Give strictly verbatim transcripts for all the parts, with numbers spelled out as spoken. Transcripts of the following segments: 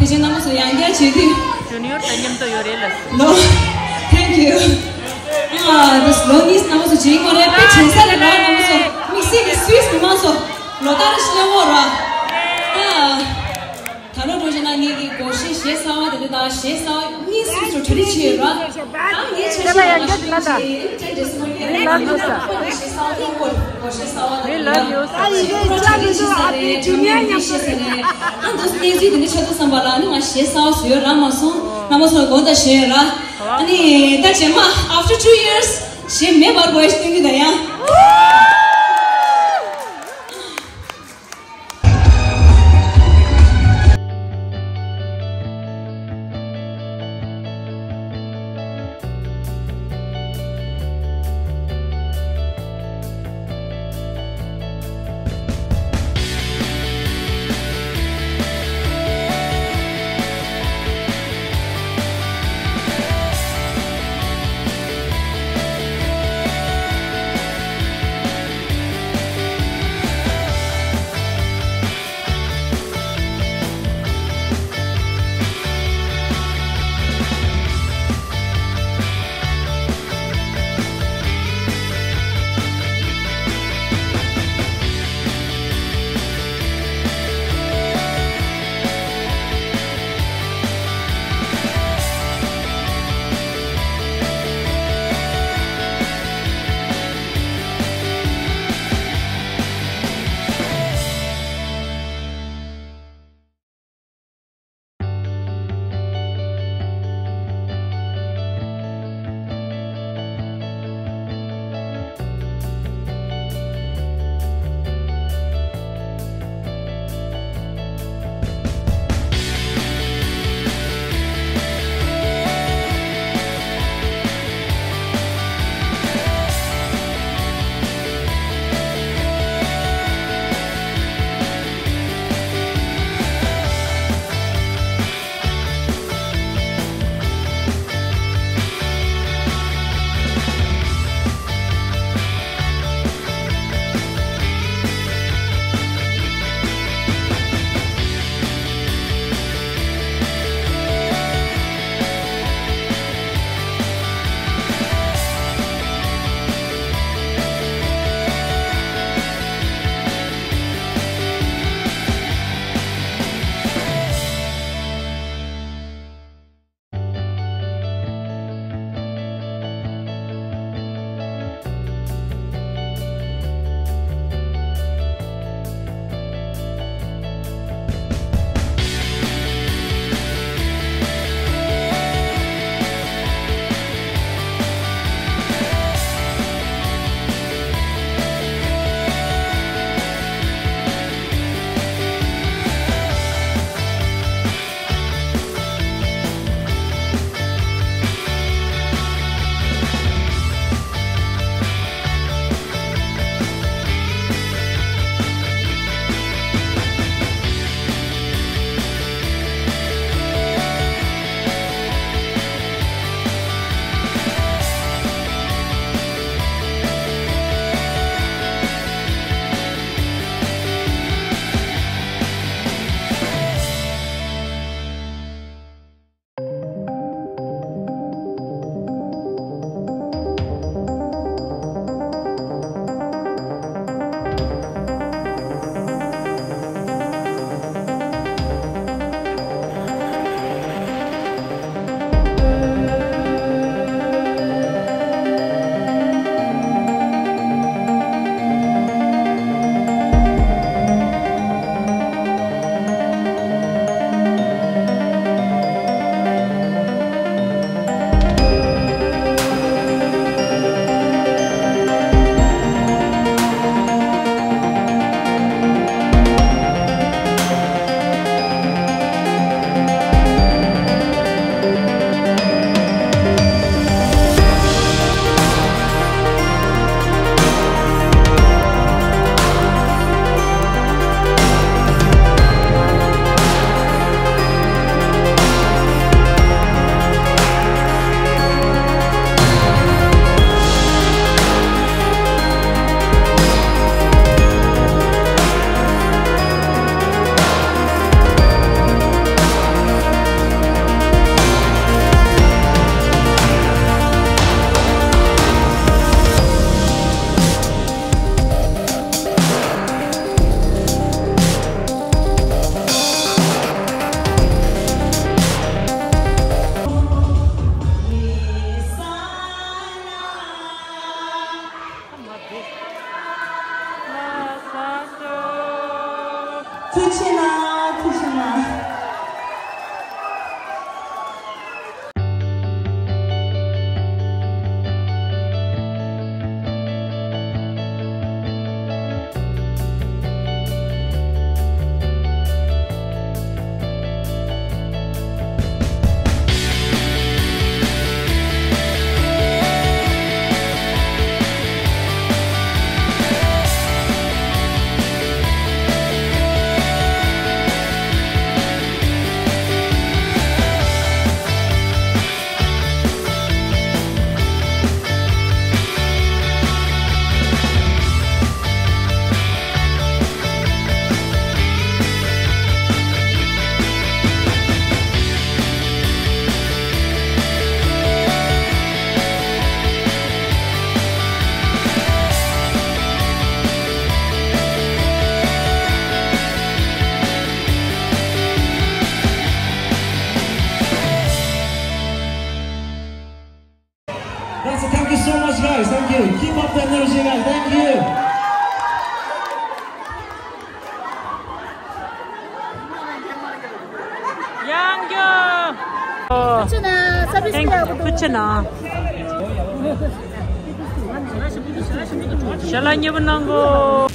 ཁྱེད་རྣམ་པ་ཚོ་ཡང་བསྐྱར་བྱེད་དུས། ཇུ་ནི་ཡོར་དང་མཉམ་དུ་ཡོད་རེད་ལ། ལོ། Thank you. ཨ། འདི་ལོ་གཉིས་རྣམ་པ་ཚོ་བྱེད་ཀྱི་ཡོད་རེད། དཔེ་དྲན་ས་རེད་ར། རྣམ་པ་ཚོ་དམིགས་བསལ་གྱི་སུད་སི་མི་མང་ཚོ་ལོ་ལྟར་ཤི་ལེ་འོ་ར། ཨ། ད་ལོ་འགྲོ་བཞིན་ན་ངེད་ཀྱི་སྒོར་གཞས་གཞས་གསར་བ་དེ་འདྲ་དང་གཞས་གསར་བ་གཉིས་སུད་སི་རུ་གྲ་སྒྲིག་བྱས་ཡོད་ར། ད་ངས་ཆ་ཤས་ང་ཞིག་ཡོད་ཅེས་ཨེ་ནི་ཊེན་ཌེ་སི་མོ་ཡོད་རེད། ང་ལ་ང་ལ་ཁོ་གཞས་གསར་བ་དེ་སྐོར་སྒོར་གཞས་གསར་བ་དེ་འདྲ་ལ་ཁོ་གྲ་སྒྲིག་བྱས་ས་རེད། དྲ་མིག་འདི་བཤད་ས་རེད། ཨ། འདི་གནས་ཚུལ་དེ་འདྲ་ཆགས་འདུག་བསམ་པ་ལ་ནི་ང་གཞས་གསར་བ་བཟོས་ཡོད་ར་མ་སོང་། རྣམ་པ་ཚོ་ལ་དགོངས་དག་ཞུ་ཡོད་ར། ཨ་ནི་ད་རྗེས་མ་after two years གཞས་མེད་པར་བོའི་སྟོན་གྱི་ད་ཡང་། ཕུ་ཆེ་ན་ས་བི་སི་ཡག་པོ་འདུག་ཕུ་ཆེ་ན། ཞལ་ལག་མཉེས་པོ་གནང་གོ།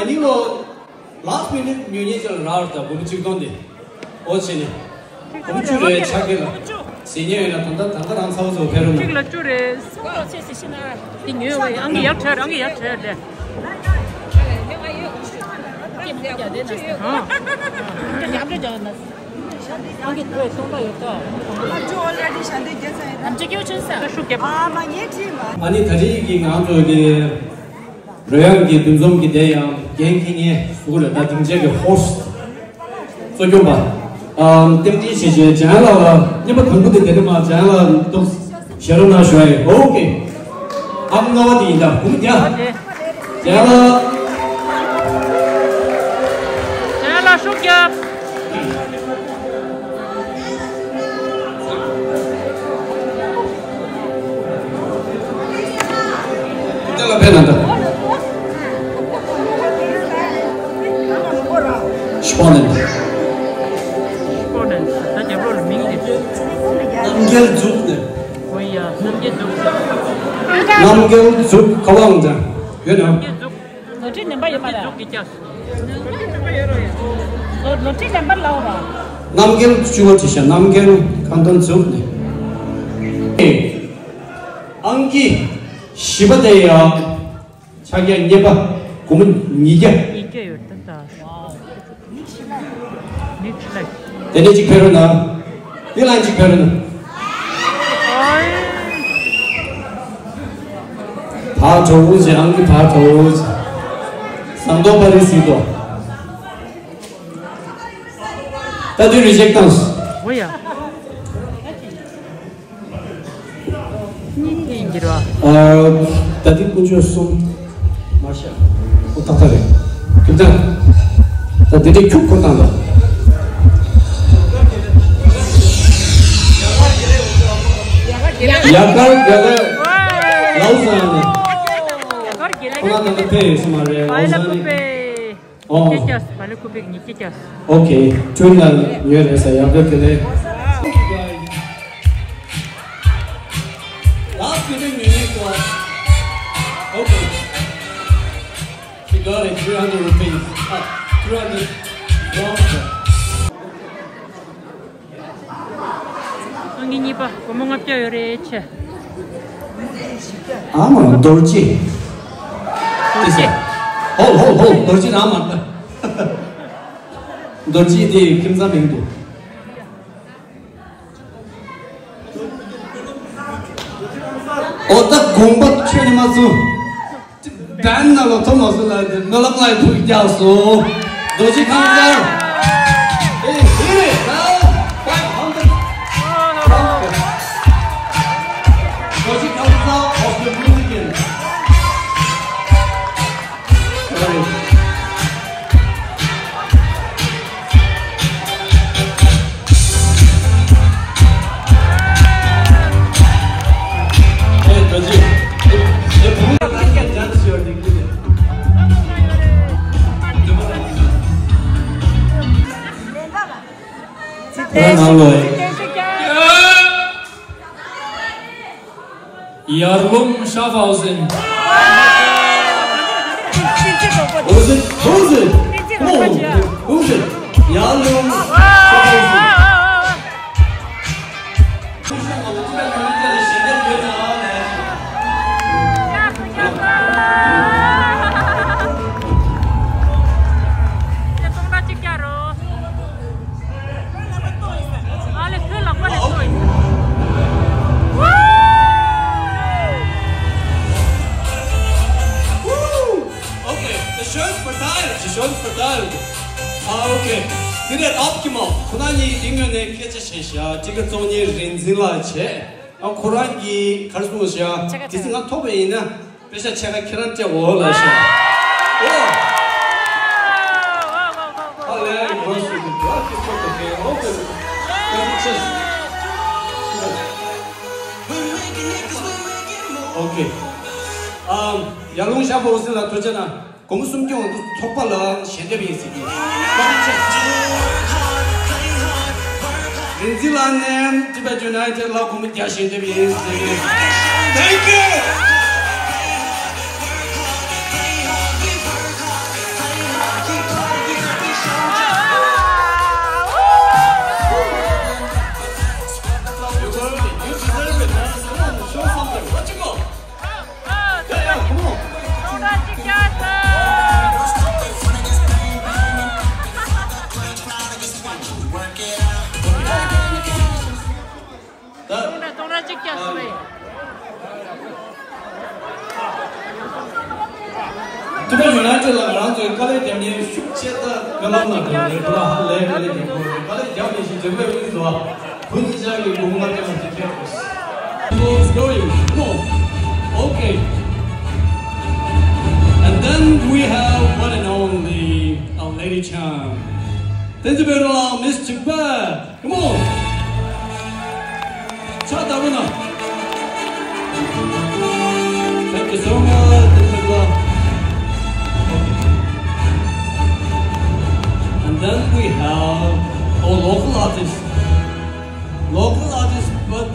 ད་ནི་ལོ། Last minute ཉོ་ཉེས་ཅིག་ལ་རག་ར། ད་འབུམ་གཅིག་སྟོང་དེ། ཨོ་ཆེ་ནི། འབུམ་བཅུ་རེད་ཆག་གི་ལ། ཟིན་ཉེ་ཡོད་ན་ད་ལྟ་ད་ལྟ་རང་ཚ་བོ་ཚོ་ཕེབས་རོགས་གཅིག་ལ་གནང་། བཅུ་རེད། སོང་རོགས་ཆེ་ཟེར་ཤི་ན། དེ་ཉོས་བས་ཨང་གི་ཡར་ཁྲལ་རང་གི་ཡར་ཁྲལ་རེད། ཨང་གི་ཁོས་སྟོང་པ་ཡོད་ད། ཨ་ཅོ་already ཞལ་འདེབས་རྒྱག་ས་ཡིན། ཨ་ཅོ་སྐྱེའུ་ཆུན་ས། ཤུགས་རྒྱབ། ཨ་མ་ངས་བྲིས་མ། ཨ་ནི་ད་རེས་ཀྱི་ང་ཚོ་གི་རོལ་དབྱངས་ཀྱི་འདུ་འཛོམས་ཀྱི་དེ་ཡང་འགན་འཁྱེར་མཁན་སུ་རེད། ད་སྡིངས་ཆའི་གི་ཧོ་སི་ཊི་གཙོ་སྐྱོང་པ། ཨམ་རྟེན་འབྲེལ་བྱེད་བྱེད་ལྗང་ལགས་ལ་བརྙན་པར་དང་པོ་དེ་དེ་ནས་མ་ལྗང་ལགས་འདུག་ཞལ་རོགས་གནང་ཞུ་བ་ཡིན། ཨོ་ཀེ། ཨམ་རྔ་བ་དེ་ཡིན་ད་ཁུམ་རྒྱ། ལྗང་ལགས། ལྗང་ལགས་ཤུགས་རྒྱབ། དེ་ལ་ཕན་ན་འདུག Spannend. Spannend. ད་རྒྱབ་ལོགས་ལ་མིང་དེ། རྣམ་རྒྱལ་འཛུགས་ནས། ཨོ་ཡ། རྣམ་རྒྱལ་འཛུགས། རྣམ་རྒྱལ་འཛུགས་ག་བ་འོང་ཙང་ཡོད་ན། རྣམ་རྒྱལ་འཛུགས། ནོར་འཁྲུལ་ནན་པ་ཡོད་པ་ར། འཛུགས་ཀྱི་ཀྱག་ནོར་ནོར་འཁྲུལ་ནན་པ་ལའོ་ར། རྣམ་རྒྱལ་བཅུ་པ་བྲིས་ཤག་རྣམ་རྒྱལ་གང་དོན་འཛུགས་ནས། ཨང་ཀི་བཞི་པ་དེ་ཡང་། ཕྱག་རྒྱ་གཉིས་པ། སྒོར་མོ་ཉིས་བརྒྱ། ཉིས་བརྒྱ་ཡོད་ད་ད། ནིག་ལེགས། དེ་ནས་གཅིག་ཕེབས་རོགས་གནང་། འདི་ལ་གཅིག་ཕེབས་རོགས་གནང་། ཨོའི། བག་གྲོ་བོ་ཞིག་ཨང་ཀི་བག་གྲོ་བོ་ཞིག་ཟངས་མདོག་པ་རི་སི་དོ། ད་དུས་རི་ཇེག་བཏང་སོང་། འོ་ཡ། གཉིས་ཀྱི་འགྱུར་བ། ཨ། ད་ལྟའི་ཀུན་སྤྱོད་གསུམ། མར་ཤ། ཁོ་ཏག་ཏག་རེད། ཁྱོད་ད། ད་དེ་འདྲའི་ཁྱུག་ཁོ་བཏང་ད། ཡ་གར་རྒྱལ་ལ། ལའུ་ཟ་ནི། ཁོ་ན་ད་ལྟ་ཕེབས་ཡོད་ས་མ་རེད། ལའུ་ཟ་ནི། ཨོ། ཀྱེ་ཀྱེ། བ་ལེ་ཀུ་པེ་ཉི་ཀྱེ་ཀྱེ། ཨོ་ཁེ། ཁྱོད་ན་ཉོས་རེད་ས། ཡག་པོ་དེ་ལས། Last minute ཉོས་ཉོས་ཀོ། Okay. He got it, three hundred rupees. Ah, three hundred dollars. ཨང་ཀི་གཉིས་པ། སྒོར་མོ་ལྔ་བརྒྱ་ཡོད་རེད་ཆེ། ཨ་མ་རྡོ་རྗེ། རྡོ་རྗེ། ཧོ་ཧོ་ཧོ། རྡོ་རྗེ་རང་མ་རེད། རྡོ་རྗེ་དེ་ཁྱིམ་ཚང་མིང་འདུག། ཨོ་ད་དགོངས་པ་ཁྱོད་ནི་མ་བཙུགས། བན་ན་ལོ་ཐོ་མ་སུ་ལ་དེ་ནོ་ལམ་ལ་ཐུག་རྒྱག་སོ། རྡོ་རྗེ་ཁང་གསར། ཨེ་ཧེ་རེད་ད། five hundred. རྡོ་རྗེ་ཁང་གསར་of the music. ཡར་ལུང་ཤ་ཧྥ་ཧུ་སེན། ཧུ་སེན། ཧུ་སེན། ཧུ་སེན། ཡར་ལུང་ཤ་ཧྥ་ཧུ་སེན། ཨ་ལེ་ཁོའི་ལག་པ་ལས་ཐོན། Okay, the shirts for style, the shirts for style. Ah, okay. དེ་ནས་ཨབ་ཀྱི་མ་ཁོ་ན་གཉིས་ཡིན་ངོས་ནས་སྐད་ཆ་བཤད་ཤག་གཅིག་གི་བཙོང་མཁན་རིག་འཛིན་ལགས་བྱས། ཨ་ཁོ་རང་གིས་ག་རེ་གསུངས་ཤག་དེ་ཚེ་ང་ཐོབ་པ་ཡིན་ན། པེ་ཤ་ཕྱེད་ཀ་ཁྱེད་རང་སྤྲད་འོ་ལབ་ཤག་ཨོ། ཨ་ལས་ཡིན་པ་སུ་དེ་འདྲ་ཁྱེད་ཚོ་དེ་ཁེ་ཨོ་དེ་ཁེ་ཆེ། Okay. ཨམ། ཡར་ལུང་ཤ་ཧྥ་ཧུ་སེན་ལ་ཐུགས་རྗེ་གནང་། སྒོར་མོ་སུམ་བརྒྱ་འོང་དུས་ཚོགས་པ་ལ་ཞལ་འདེབས་ཡིན་ཟེར་གྱི། བཀའ་དྲིན་ཆེ། རིག་འཛིན་ལགས་ནས་ཊི་བེཊ་ཡུ་ནའི་ཊེཌ་ལ་སྒོར་མོ་བརྒྱ་ཞལ་འདེབས་ཡིན་ཟེར་གྱི། Thank you. You worth it. You deserve it, man. Come on, show something. What you got? ཊི་བེཊ་ཡུ་ནའི་ཊེཌ་ལ་ང་རང་ཚོའི་དཀའ་ལས་རྒྱབ་མཁན་ཤུགས་ཆེ། ད་སྨོན་ལམ་གནང་དགོས་རེད། ཁོ་རང་ཧ་ལས་དཀའ་ལས་རྒྱབ་དགོས་རེད། དཀའ་ལས་རྒྱབ་མི་ཤེས་དྲན་པའི་དབུས་སུ་བ། བུ་གཉིས་ཆར་གྱི་དགུང་ལ་ཀྱང་ཞིག་ཁྱེར་དགོས། Let's go, you. Come on. Okay. And then we have one and only, uh, Lady Chang. Thank you very much, Miss Chikpa. Come on. Cha da na. Thank you so much. Thank you, love. And then we have our local artist. Local artist, but,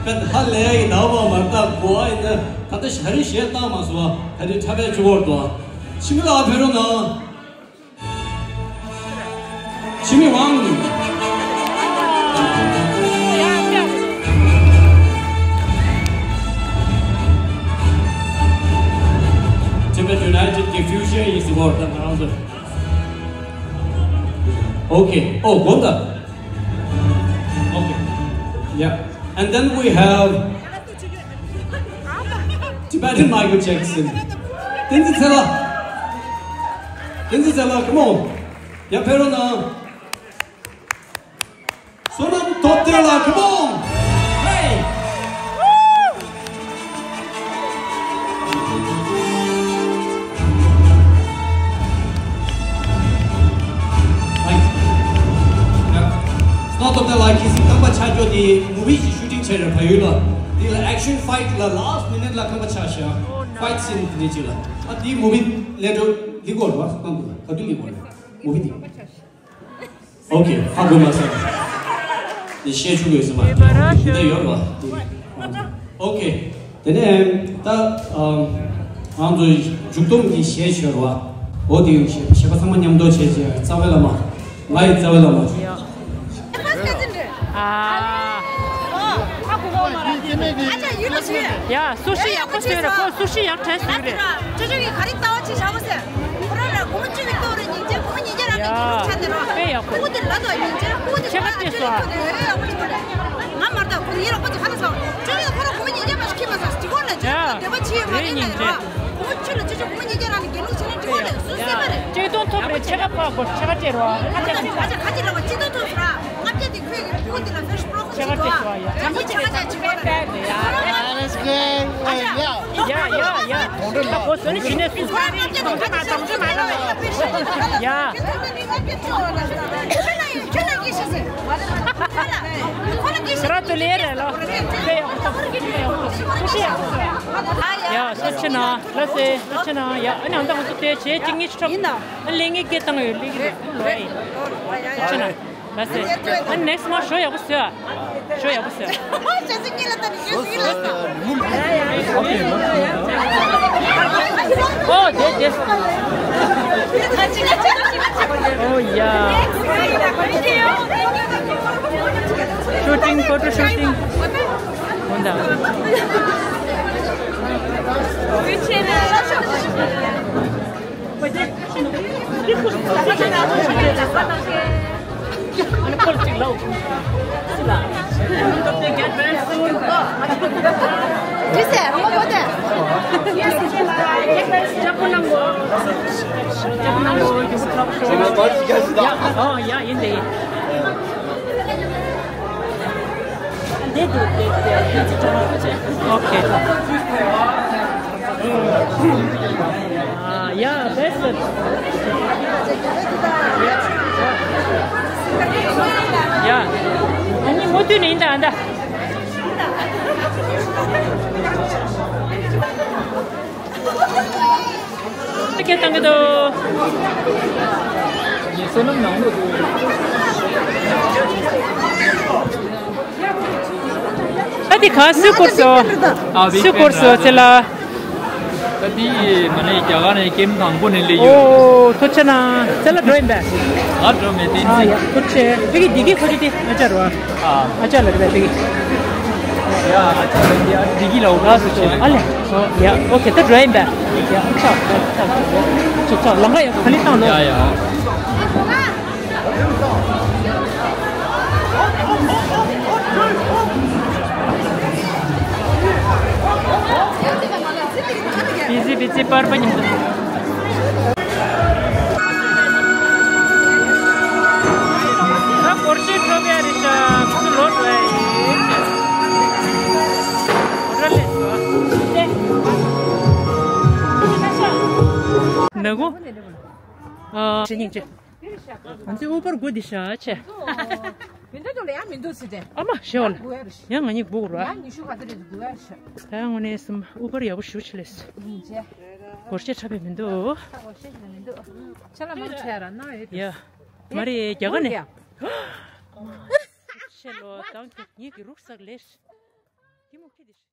but ཧ་ལས་ཡིན་ན་བ་མ་ད་གོ་ཨ་ཡིན་ན་ད་ལྟ་ཤ་རི་ཞེས་བཏང་མ་སོང་བ། ད་རི་ཁྲ་བའི་ཆུ་བོར་དུ་ཨ། ཤི་མི་ལ་ཕེ་རོ་ན། ཆི་མི་ཝང་། Tibet United གི་future is world. Okay. Oh, Gonda. Okay. Yeah. And then we have Tibetan Michael Jackson. Tenzin Tsela. Tenzin Tsela, come on. Ya pero na. Sonam Totela, come on. Hey. ཕའིཊ་ལ་ལཱསི་མི་ནིཊ་ལ་རྐང་པ་ཆག་ཤག་ཕའིཊ་སིན་དེ་འདྲ་ཅིག་ལ། ཨ་དེའི་མུ་བི་ལེ་ཊར་ལི་གོ་ར་བ་གང་དུ་ག་དུས་ལི་གོ་ར་མུ་བི་དེ། ཨོ་ཁེ། ཧ་གོ་མ་སོང་། དེ་ཤེས་ཆུག་ཡོད་སོང་བ། དེ་ཡོད་ར་བ། ཨོ་ཁེ། དེ་ནས་ད་ཨམ་ང་ཚོ་མཇུག་སྡོམ་གྱི་གཞས་ཤོད་ར་བ། འོ་དེ་གཞས་པ་ཚང་མ་མཉམ་དུ་བྱས་རྗེས་རྩ་བའི་བླ་མ། ང་ཡི་རྩ་བའི་བླ་མ། ཨ། ཡ། སུ་ཤི་ཡག་པོ་བཟོས་རེད། ཁོ་སུ་ཤི་ཡག་གྲས་བཟོས་རེད། ཅོ་ཅོ་གིས་ག་རེ་ལྟ་བ་བྱེད་བཞག་པ་ཟེར། ཁོ་རང་ལ་སྒོར་མོ་བཅུ་ཡོད་དོ་རེད། སྙིང་རྗེ། སྒོར་མོ་ཉིས་བརྒྱ་རག་ན་ཡ། གི་ཆ་དེ་རོ། དཔེ་ཡག་པོ། ཁོ་དེ་ལ་དོ་སྙིང་རྗེ། ཁོ་དེ་ཁྱེད་ལ་བལྟས་སོ། ང་མར་ད་ཁོ་ཡིན་རོགས་པ་དེ་ཁ་ལ་སོ། ཅོ་ཅོ་ཁོ་རང་སྒོར་མོ་ཉིས་བརྒྱ་མ་ཞིག་ཁྱེར་མ་སོང་། དེ་ཁོ་ལ་ཅོ་ཅོ་འདོད་པ་ཆེ་ཡོད་མ་རེད་ལ་རོ། སྒོར་མོ་བཅུ་ལ་ཅོ་ཅོ་སྒོར་མོ་ཉིས་བརྒྱ་རག་ན་དགེ་ལུགས་ཆེ་ན་འགྲིག་གོ་ལ་སུ་སེམས་པ་རེད། ཆིག་སྟོང་ཐོབ་རེད། ཕྱེད་ཀ་ཕར་དགོས། ཕྱེད་ཀ་སྤྲད་རོགས། ཁ་ཆེ་ཁ་ཆེ་ཁ་ཆེ་ལ་བ་ཆིག་སྟོང་ཐོབ་སོང་ར། ལྔ་བརྒྱ་དེ་ཁོས་ཀྱི་ཕྲུ་གུ་དེ་ལ་ཕེ་ཤི་པྲོ་ཁོ་ཆེ་བ་ཆེ་བ་ཡ། ལྔ་བརྒྱ་ཆེ་བ་ཡ། ཆེ་བ་ལ་ཡ། ཡ་ཡ་ཡ། ད་གོ་སོ་ནི་ཇི་ནས་སུ་ཁོ་ར་ལྔ་བརྒྱ་དེ་ཁ་ཆེ་ཆེ་བ་ལ་ཡ། ཡ། ཁྱོད་ལ་ངེས་ཤེས་ཟེར། ཁོ་ལ་ངེས་ཤེས། ཁྱོད་ར་ཏུ་ལེ་རེ་ལོ། ཡ་ཤ་ཆེ་ན་ལ་སེ་ཤ་ཆེ་ན་ཡ། ཨ་ནི་ཨ་མདའ་ང་ཚོ་དེ་བྱེད་ཅིག་གཉིས་ཆ་ཁྲབ། ཡིན་ན། ཨ་ལེ་ངེས་སྐད་བཏང་ཡོད་ལེ་གི་རེད་ལོ་ཡ། ཁྱོད་ན་ལ་སེ། ཨ་ནེགསི་མ་ཤོ་ཡག་པོ་བཟོས། ཤོ་ཡག་པོ་བཟོས། ཇ་སི་ངེས་ལ་ད་ནི་ཇ་སི་ངེས་ལ་ད། ཨོ་དེ་དེ། ཨོ་ཡ། ཤུ་ཊིང་། ཕོ་ཊོ་ཤུ་ཊིང་། ཧོན་ད། ཨོ་ཁེ། ཨ་ཡ་བེ་སི་ཡ། ཨ་ནི་མུ་མཐུད་ནས་ཡིན་ད་ཨ་ད། ཁྱེད་བཏང་གི་འདུག་ངའི་བསོད་ནམས་ནང་ལོགས་འདུག་ཨ་དེ་ག་སུས་བསྐུར་སོང་། ཨ་སུས་བསྐུར་སོང་ཚེ་ལ། ད་དེ་མ་ནས་རྒྱ་གར་ནས་ཀེམ་དང་པོ་ནས་སླེབས་ཡོད། ཨོ་ཐུགས་རྗེ་གནང་། ཚེ་ལ་འགྲོ་ཡིན་པས། ང་འགྲོ་མེད་དེ་ཨ་ཡ་ཐུགས་རྗེ་ཆེ། ཕ་གི་འདི་གི་ཁོ་ཅི་དེ་ཨ་ཅག་རོ། ཨ་ཅག་ལ་རེད་པས་ཕ་གི། ཡ་ཨ་ཅག་ལ་འདི་ཨ་འདི་གི་ལ་འོ་ག་སུ་ཆེ། ཨ་ལེ། ཨོ་ཡ་ཨོ་ཁེ་ད་འགྲོ་ཡིན་པས། ཡ་ཨ་ཅག་ཨ་ཅག་ཨ་ཅག་ལང་ཀ་ཡ་ག་ལི་བཏང་ནོ། ཡ་ཡ། བི་ཛི་བི་ཛི་པར་པ་ཉིན་དུ། ད་སྒོར་གཞས་འཁྲབ་ཡ་རེད་ཤག་ཁོ་ཚོ་ལོག་འགྲོ་ཡ་ཡིན། ཨོ་ཌར་ལས་སོ། ནག་གོ། ཨ། ང་ཚོའི་ཨུ་བར་དགོས་འདི་ཤ་ཆེ། མི་འདུག་ལ་ཡང་མི་འདུག་ཟེར་ཏེ། ཨ་མ་ཞེ་བ་ལ། དགོས་ཡ་རེད། ཡང་ང་གཉིས་སྦུག་ར། ཡང་ཉི་ཤུ་ག་ཚོད་རེད་དགོས་ཡ་རེད་ཤག་ད་ཡང་དངོས་གནས་སེམས་ཨུ་བར་ཡག་པོ་ཞུ་ཆེ་ལེས། ཡིན་ཆེ། སྒོར་གཞས་འཁྲབ་པའི་མི་འདུག་སྒོར་གཞས་ཞིག་མི་འདུག་ཆ་ལ་མང་ཆེ་ར་ན་ཡོད། ཡ། མ་རེད་རྒྱ་གར་ནས། ཆེ་ལོ་དང་གི་ཉིད་ཀྱི་རུག་སག་ལེས། དེ་མོ་ཁྱི་དེ་ཤ།